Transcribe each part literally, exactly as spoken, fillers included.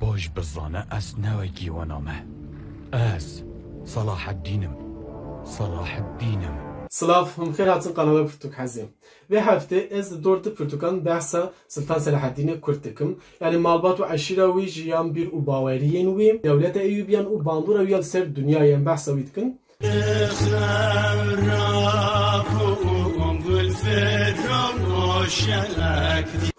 Baş bizane ez ne wekî wana me. Ez Selahaddîn im. Selahaddîn im. Silav, hûn bi xêr hatin kanala Pirtûk Hezê. Vê heftê ez di dor du pirtûkan behsa Siltan Selahaddînê Kurd dikim. Yanî malbat û eşîra wî, jiyan, bîr û baweriyên wî, dewleta Eyûbiyan û bandora wî ya li ser dinyayê em behsa wî dikin.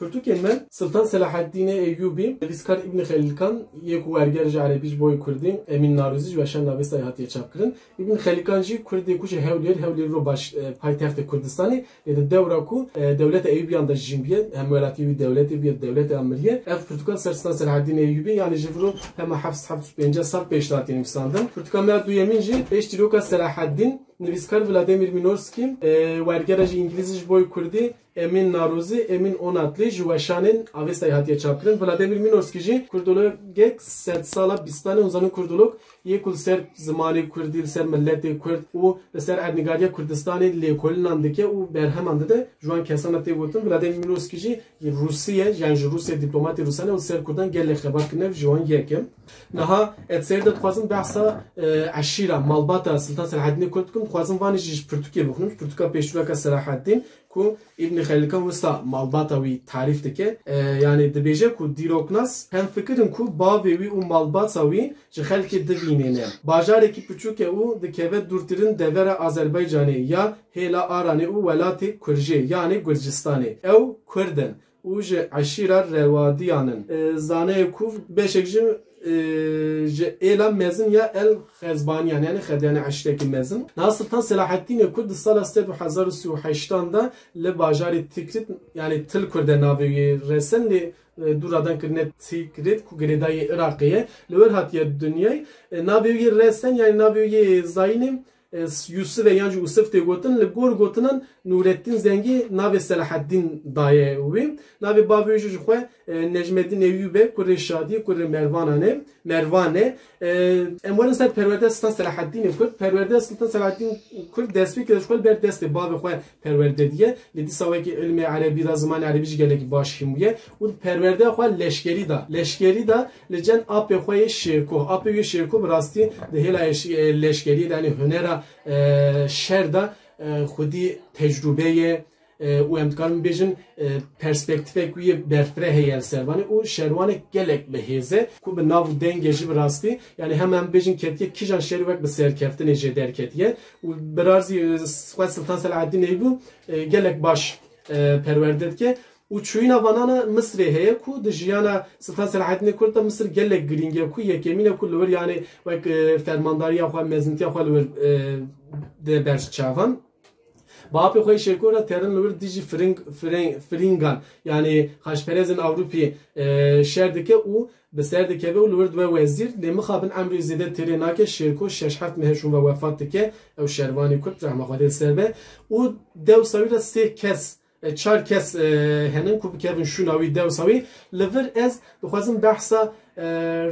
Pirtûkên me Siltan Selahaddînê Eyûbî, nivîskar Îbnî Xelîlkan yê ku werger ji erebî ji bo kurdî, Emîn Narûzî ji weşan Avestayê hatiye çapkirin. Îbnî Xelîlkan jî kurdê ku ji Hewlêr, Hewlêr ro baş, e, paytextê Kurdistanê, lê di dewra ku, e, dewleta Eyûbiyan de jîn bûye, hemwelatiyê wî dewletê bûye, dewleta miriye. Ev pirtûka ser Siltan Selahaddînê Eyûbî, yanî ji viro hema heft sed heft sed û pêncî sal pêş de hatiye nivîsandin. Pirtûka me ya duyemîn jî pêş dîroka Selahaddîn, nivîskar Vladimir Minorskî, e, wergera ji Îngilîzî ji bo kurdî, Emîn Narûzî, Emîn Onatlî ji weşanên Avestayê hatiye çapkirin. Vladimir Minorskî jî kurdologek sedsala bîstan e, hûn zanin kurdolog yê ku li ser zimanê kurdî, li ser miletê kurd û li ser erdnîgariya Kurdistanê lêkolînan dike û berheman dide, ji wan kesan e tê gotin. Vladimir Minorskî jî Rûsî ye, yanî ji Rûsya, dîplomatê Rûsan e û li ser kurdan gelek xebat kirine, ji wan yek e. Niha ez seyr de dixwazim behsa, e, eşîra, malbata Siltan Selahaddînê Kurd bikim, dixwazim vanê jî ji pirtûkê bixwînim, ji pirtûka pêşdîroka Selahaddîn ku Îbnî Xelîlkan wisa malbata wî tarîf dike. E, yanî dibêje ku dîroknas hemfikir in ku bavê wî û malbata wî ji xelkê divînê ne. Bajarekî piçûk e û dikeve dûrtirin devera Azerbaycanê ya hêla Aranê û welatê Kurjê, yanî Gurcistanê. Ew Kurd in û ji eşîra Rewadiyan in. E, zaneyê ku beşek ji, e, ji êla mezin ya El Xezbaniyan, yanî Xedyanê eşîrekî mezin. Niha Siltan Selahaddînê Kurd di sala sed û hezar û sî û heştan de li bajarê Tikrit, yanî Til Kurd e navê wî resen, lê, e, dû radan kirine Tikrit ku girêdayê Iraqê ye. Li wir hatiye dinyayê. E, navê wî resen, yanî navê wî zayînê, e, Yûsif e yan jî Ûsif tê gotin, li gor gotinan Nûrettîn Zengî navê Selaheddîn daye wî. Navê bavê wî jî ji xwe, e, Necmeddîn Eyûb e, kurê Şadî, kurê Mervanan e, Mervan e. E, em werin ser perwerdeya Siltan Selaheddînê Kurd. Perwerdeya Siltan Selaheddîn Kurd destpêkê de ji xwe li ber destê bavê xwe perwerde diye. Lê dîsa wekî ilmê erebî de, zimanê erebî jî gelekî baş hîn bûye û di perwerdeya xwe leşkerî de, leşkerî de li cem apê xwe yê Şêrko. Apê wê Şêrko bi rastî di hêla eş-, e, leşkeriyê de, yanî hunera, e, şer de, e, xwedî tecrûbe ye, e, û em dikarin bêjin, e, perspektîfek wî yê berfireh heye li ser vanê û şerwanek gelek bi hêz e ku bi nav û dengê jî bi rastî, yanî hem em bêjin ketiye kîjan şerî wek bi serkeftinê jê derketiye û bi rastî, e, xwe Siltan Selaheddîn Eyûbî, e, gelek baş, e, perwerde dike. Û çûyîna vanana Misirê heye ku di jiyana Siltan Selaheddînê Kurd de Misir gelek girîng e ku yekemîn e ku li wir, yanî wek, e, fermandariya xwe, mezintiya xwe li wir, e, de ber çavan. Bi apê xwe yê Şêrko re terin li wir dijî firing-, firing-, firîngan, yanî xaçperezên Ewropî, e, şer dike û bi ser dikeve û li wir dibe wezîr. Lê mixabin emrê zêde têrê nake, Şêrko şeş heft meh şûn ve wefat dike. Ew şervanê Kurd, rehma Xwedê li ser be. Û dewsa wî re sê kes, e, çar kes, e, henin ku bikevin şûna wî, dewsa wî. Li vir ez dixwazim behsa, e,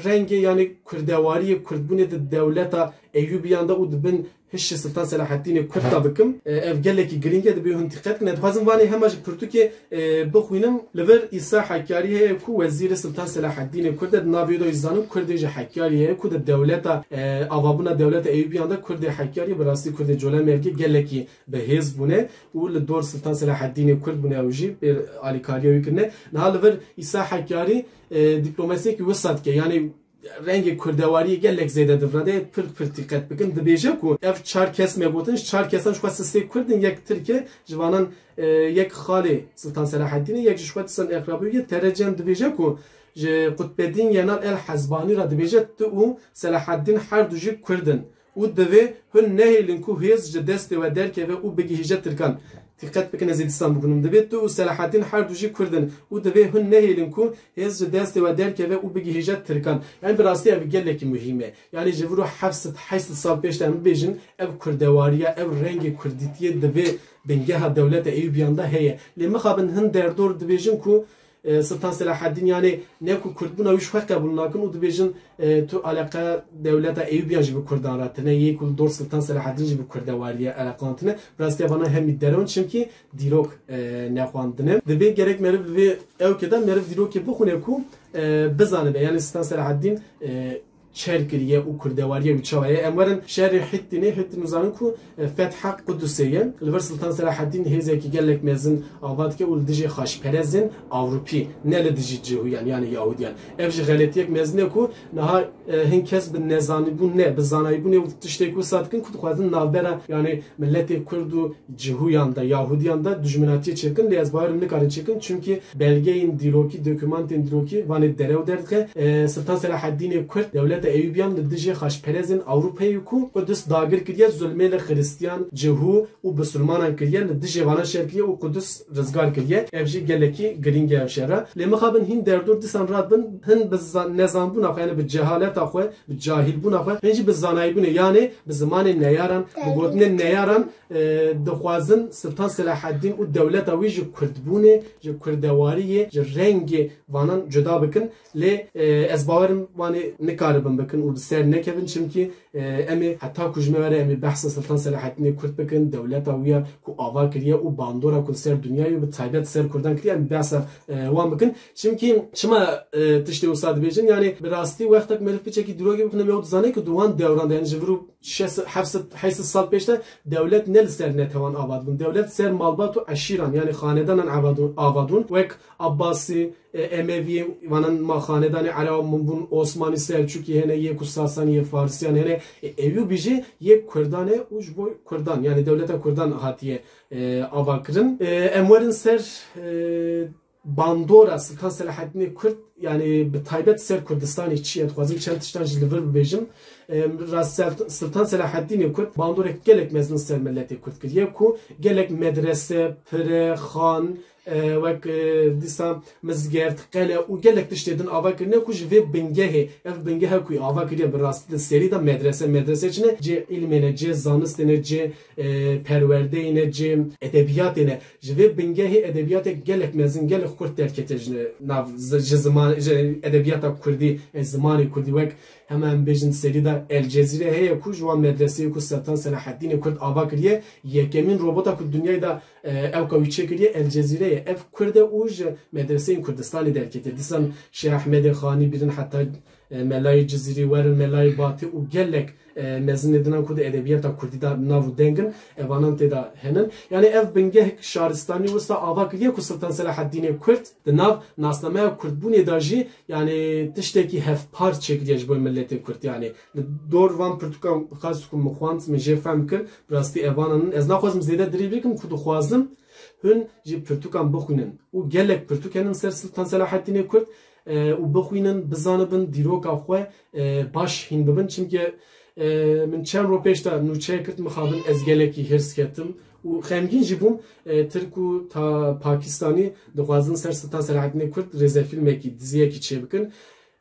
rengê, yanî kurdewariyê, kurdbûnê di dewleta Eyûbiyan de û di bin hişê Siltan Selaheddînê Kurd de bikim. E, ev gelekî girîng e, divê hûn dîqet kin. Ez dixwazim vanê hema ji pirtûkê, e, bixwînim. Li vir Îsa Hekyarî heye ku wezîrê Siltan Selaheddînê Kurd e. Di navê wî de jî zanin Kurdê ji Hekyarî heye ku di dewleta, e, avabûna dewleta Eyûbiyan de Kurdê Hekyarî bi rastî Kurdê Colemêrgê gelekî bi hêz bûne û li dor Siltan Selaheddînê Kurd bûne, ew jî pê alîkariya wî kirine. Niha li vir Îsa Hekyarî, e, dîplomasiyekî wisa dike. Yanî rengê kurdewariyê gelek zêde divirade, pir pir dîqet bikin. Dibêje ku ev çar kes me gotin, ji çar kesan ji xwe sisê Kurd in, yek Tirk e, ji vanan, e, yek xalê Siltan Selaheddîn e, yek ji xwe disan eqrabê wî ye. Tereciyan dibêje ku ji Qutbedîn Yenal El Hezbanî re dibêje, tu û Selaheddîn her du jî Kurd in û divê hûn nehêlin ku hêz ji destê we derkeve û bigihîje Tirkan. Dîqet bikin, ez ê dîsan bibûnim. Dibê tu û Selahaddîn her du jî Kurd in û divê hûn nehêlin ku hêz ji destê we derkeve û bigihîje Tirkan. Yanî bi rastî ev gelekî muhîm e. Yanî ji viro heft sed heşt sed sal pêş de em bibêjin, ev kurdewariya, ev rengê kurdîtiyê di vê bingeha dewleta Eyûbiyan de heye. Lê mixabin hin derdor dibêjin ku, e, Siltan Selahaddîn, yanî ne ku kurdbûna wî ji xwe qebûl nakin û dibêjin, e, tu eleqe dewleta Eyûbiyan jî bi kurdan re tine, yê ku li dor Siltan Selahaddîn jî bi kurdewariyê eleqan tine. Bi rastî vana hemî derew in, çimkî dîrok, e, nexwandine. Dibê gerek meriv bi vê ewkê de meriv dîrokê bixwîne ku e, bizanibe, yanî Siltan Selahaddîn, e, çer kiriye û kurdewariyê wî çawa ye. Em werin şerê Hittînê, Hittîn zanin ku, e, fetha Qudusê ye. Li vir Siltan Selahaddîn hêzekî gelek mezin ava dike û li dijî xaçperezên Ewropî, ne li dijî Cihûyan, yanî Yahudiyan. Ev jî xeletiyek mezin e ku niha, e, hin kes bi nezanîbûn ne, bi zanayîbûnê û tiştê ku wisa dikin ku dixwazin navbera, yanî miletê Kurd û Cihûyan de, Yahudiyan de dijminatiyê çêkin, lê ez bawerim nikarin çêkin, çimkî belgeyên dîrokî, dokûmantên dîrokî vanê derew derdixin. E, Siltan Selahaddînê Kurd, dewleta Eyûbiyan li dijê xaçperezên Ewropeyê ku Qudus dagir kiriye, zulmê li Xiristiyan, Cihû û Bisilmanan kiriye, li dijê vanan şer kiriye û Qudus rizgar kiriye. Ev jî gelekî girîng e ev şera. Lê mixabin hîn derdor dîsan radibin, hin bi za-, nezanbûna xwe, yanî bi cehaleta xwe, bi cahîlbûna xwe, hin jî bi zanayîbûnê, yanî bi zimanê neyaran, bi gotinên neyaran, e, dixwazin Siltan Selahaddîn û dewleta wî ji kurdbûnê, ji kurdewariyê, ji rengê vanan cuda bikin. Lê, e, ez bawerim wanê nikaribin bikin û bi ser nekevin, çimkî, e, em ê heta ku ji me were em ê behsa Siltan Selahaddînê Kurd bikin, dewleta wî ya ku ava kiriye û bandora ku li ser dinyayê û bi taybet ser Kurdan kiriye, em ê behsa, e, wan bikin. Çimkî çima, e, tiştê wisa dibêjin? Yanî bi rastî wextek meriv piçekî dîrokê bixine, me ew dizane ku di wan dewran de, yanî ji vir û şeş sed, heft sed, heşt sed sal pêş de dewlet ne li ser netewan ava dibûn. Dewlet ser malbat û eşîran, yanî xanedanan ava dûn, ava dûn. Wek Abbasî, e, Emevî, vanan ma xanedanê Ereba min bûn, Osmanî, Selçukî hene, yê ku Sasanî, yê Farisiyan hene, e, Eyûbî jî yê Kurdan e û ji bo Kurdan, yanî dewleta Kurdan hatiye, e, ava kirin. E, em werin ser, e, bandora Siltan Selahaddînê Kurd, yanî bi taybet ser Kurdistanê çi ye? Dixwazim çend tiştan jî li vir bibêjim. E, rast Sel-, Siltan Selahaddînê Kurd bandorek gelek mezin ser miletê Kurd kiriye ku gelek medrese, pire, xan, e, wek, e, dîsa mizgeft, qele û gelek tiştê din ava kirine ku ji vê bingehê, ev bingehe ku ava kiriye bi rastî di serî de medrese, medrese çi ne? Cê îlmê ne, cê zanistê ne, cê, e, perwerdeyê ne, cê edebiyatê ne. Ji vê bingehê edebiyatê gelek mezin, gelek xurt derkete ji nav, ji ziman, ji edebiyata kurdî, e, zimanê kurdî wek hema em bêjin serî de El Cezîre heye ku ji wan medreseyê ku Siltan Selahaddînê Kurd ava kiriye, yekemîn robota ku dinyayê de, e, ewka wî çêkiriye El Cezîre ye. Ev Kurd e û ji medreseyên Kurdistanê derketiye. Dîsan Şêh Ehmedê Xanî bîrin heta, e, Melayê Cizîrî werin, Melayê Batî û gelek, e, mezinê dinan ku di edebiyata Kurdî de nav û deng in, evanan tê de henin. Yanî ev bingeh şaristanî wisa ava kiriye ku Siltan Selahaddînê Kurd di nav nasnameya Kurdbûnê de jî, yanî tiştekî hevpar çêkiriye ji bo miletê Kurd. Yanî li dor van pirtûkan xas ku min xwend, min jê fehm kir, bi rastî evanan in. Ez naxwazim zêde dirêj bikim ku dixwazim hûn jî pirtûkan bixwînin û gelek pirtûk henin ser Siltan Selahaddînê Kurd, e, û bixwînin, bizanibin, dîroka xwe, e, baş hîn bibin. Çimkî, e, min çend roj pêş de nûçeyek kir, mixabin ez gelekî hêrs ketim û xemgîn jî bûm. E, Tirk û ta Pakistanî dixwazin ser Siltan Selahaddînê Kurd rêzefîlmekî, diziyekî çêbikin.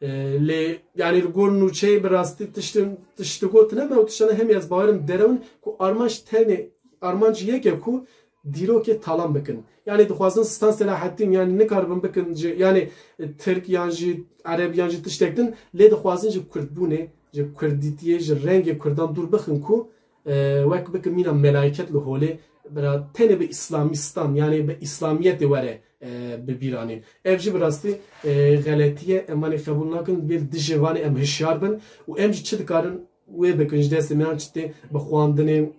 E, lê, yanî li gor nûçeyê bi rastî tiştin, tişt digotin, em ew tiştane hemî ez bawerim derew in ku armanc tenê, armanc yek e ku dîrokê talan bikin. Yanî dixwazin Siltan Selahaddîn, yanî nikaribin bikin ji, yanî, e, Tirk yan jî Ereb yan jî tiştek din, lê dixwazin ji Kurdbûnê, ji Kurdîtiyê, ji rengê Kurdan dûr bixin ku, e, wek bikin mîna melayket li holê, bira tenê bi Îslamîstan, yanî bi Îslamiyetê were, e, bi bîranîn. Ev jî bi rastî, e, xeletî ye, em vanê qebûl nakin, vê dijê vanê em hişyar bin û em jî çi dikarin wê bikin, ji destê me yan çi tê bi xwendinê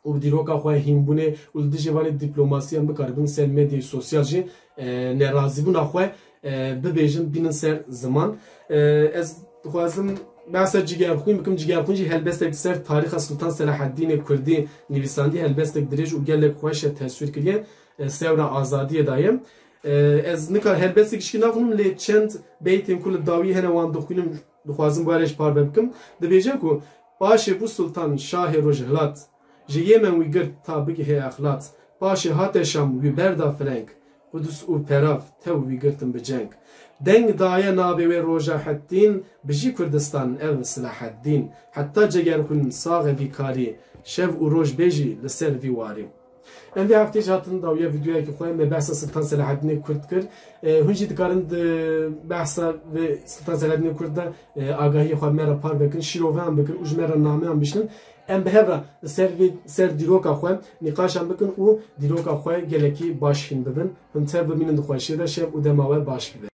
û bi dîroka xwe hînbûnê û li dijî vanê dîplomasiyan bikaribin ser medyayê sosyal jî, e, nerazîbûna xwe, e, bibêjin, bînin ser ziman. E, ez dixwazim behsa Cigerxwîn bikim. Cigerxwîn jî helbestek ser tarîxa Sultan Selahaddînê Kurdî nivîsandî, helbestek dirêj û gelek xweş e teswîr kiriye, e, sewra azadiyê daye. E, ez nika helbestek şikî naxwînim, lê çend beytên ku li dawî hene wan dixwînim, dixwazim were ji parve bikim. Dibêje ku: Paşê bû sultan şahê rojhilat, ji Yemen wî girt ta bigihê Exlat. Paşê hate Şam wî berda fireng, Qudus û Perav tew wî girtin bi ceng. Deng daye navê wê roja Hettîn, bijî Kurdistan ev Silaheddîn. Heta Cegerxwîn sax e vî karî, şev û roj bê jî li ser vî warî. Em vê heftê jî hatin dawiya vîdeoyekî xwe, me behsa Siltan Selaheddînê Kurd kir. E, hûn jî dikarin di behsa vê Siltan Selaheddînê Kurd de, e, agahiyê xwe me re parve kin, şîroveyan bikin û ji me re nameyan bişînin. Em bi hev re li ser vê, ser dîroka xwe nîqaşan bikin û dîroka xwe gelekî baş hîn bibin. Hûn tev bimînin di xweşiyê de, şev û dema we baş bibe.